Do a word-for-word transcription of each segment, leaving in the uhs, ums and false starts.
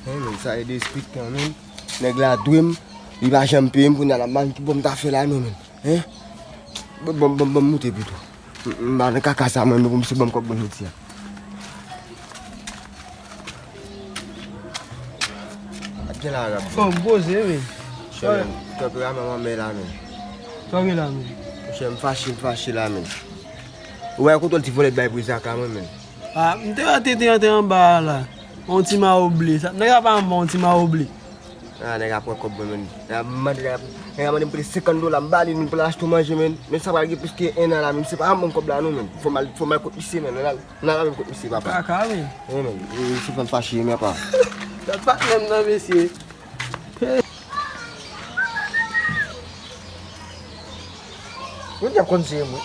Hein, men sa e derespektan, men. Nèg la dwe m, li pa janm peye m, kounye a la, m pa konn ki bò m ta fè la, non, men. Hein? Bon, bon, bon, bon, moute pito. M, m pa nan kaka sa, mwen, men pou misye ban m kòb mwen jodi a. Ap gen la, Arab. Bon, m poze, men. Chè, men, tanperaman manmè la, men. Tanperaman. Chè, m fache, m fache la, men. Ou wè kote l ti vòlè bay pou Izaka, mwen, men. Ah, m te wè tete an te anba a la. On ti mawo ble. Sa, nèg la pa anba on ti mawo ble. Ah, nèg ap pran kòb mwen, men. Nèg ap mande, nèg ap, nèg ap mande m prete senkant dola, m ba li, m pou l achte manje, men. Men sa pral gen plis ke en an la, men se pa anba kòb la, non, men. Fò m al, fò m al kot misye, men. N al, n al avè m kot misye, papa. Kaka, men. Wi, men. Misye fè m fache, men, papa. Sa pa menm nan, mesye. Mwen te konn se mwen.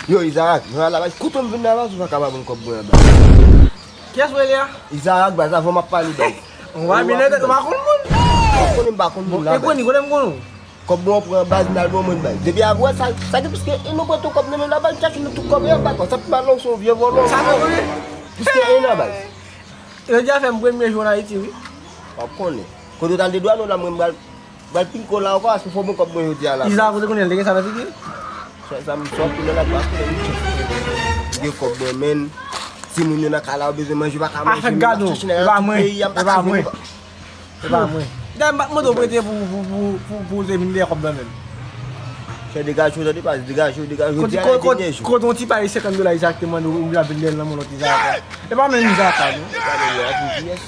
Yo, Izarak, mwen la baz, kote m vin la baz, ou pa ka ba mwen kòb mwen anba. Kiyès ou rele a? Izarak, baz, avan m ap pale, baz. Ou pa byen tèt, ou pa konn moun. Ou konnen m pa konn moun la, baz. Bon, e konnen, konnen m konn ou. Kòb mwen pran baz, m al ban mwen baz. Depi apre, sa, sa gen plis ke, e nou pran tou kòb nan men la, baz, chache nou tout kòb, e anba kò, sa pi mal non, se yon vye vòlò. Sa vre, vre? Plis ke en an, baz. Jodi a fè m premye jou an Ayiti, wi. W ap konnen. Kote w t al de dwa nou la, mwen m pral, pral pinko la ankò, paske fò mwen kòb mwen jodi a la. Iza, kote konnen l te gen sa nan figi l? Sa, sa m sòti nan la, paske m gen kòb mwen, men timoun yo nan kay la, yo bezwen manje, pa ka manje, men ap chache nan tout peyi a, m pa ka jwenn. E pa mwen. Dayè, m pa t mande w prete pou, pou, pou, pou, pou w te vin dèyè kòb nan men m. Chè, degaje w, tande, baz, degaje w, degaje w, jodi a la, dènye jou. Kote yon ti pale senkant dola Izarak te mande w, ou vin ap vin dèyè l nan men lòt Izarak la. E pa menm Izarak la, non. E pa menm Izarak, kiyès?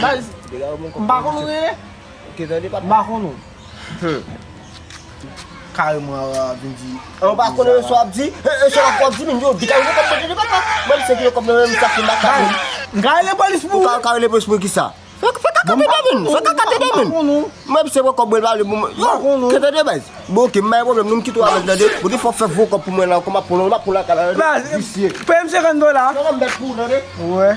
Baz, m pa konn ou rele. Ok, tande, papa. M pa konn ou. Kareman, a, vin di. Ou pa konnen sa w ap di? E, e, sa w ap di, men yo, degaje w, tande, papa. Mwen, se ki yo kòb nan men m, sa fè makak. M ka rele polis pou ou. Ou ka, ou ka rele polis pou kisa? Fè, fè kaka tande, men. Fè kaka tande, men. Mwen, se pran kòb mwen, pale pou mwen. Yo, ke tande, baz. Bon, ok, m pa gen pwoblèm, nou m kite w avè l, tande. Bon, depi w fè vo kòb pou mwen la, kòman pou l, m ap pou l lakay la, tande. Visye. Peye m senkant dola. Yo, m mèt pou w, tande. Wè.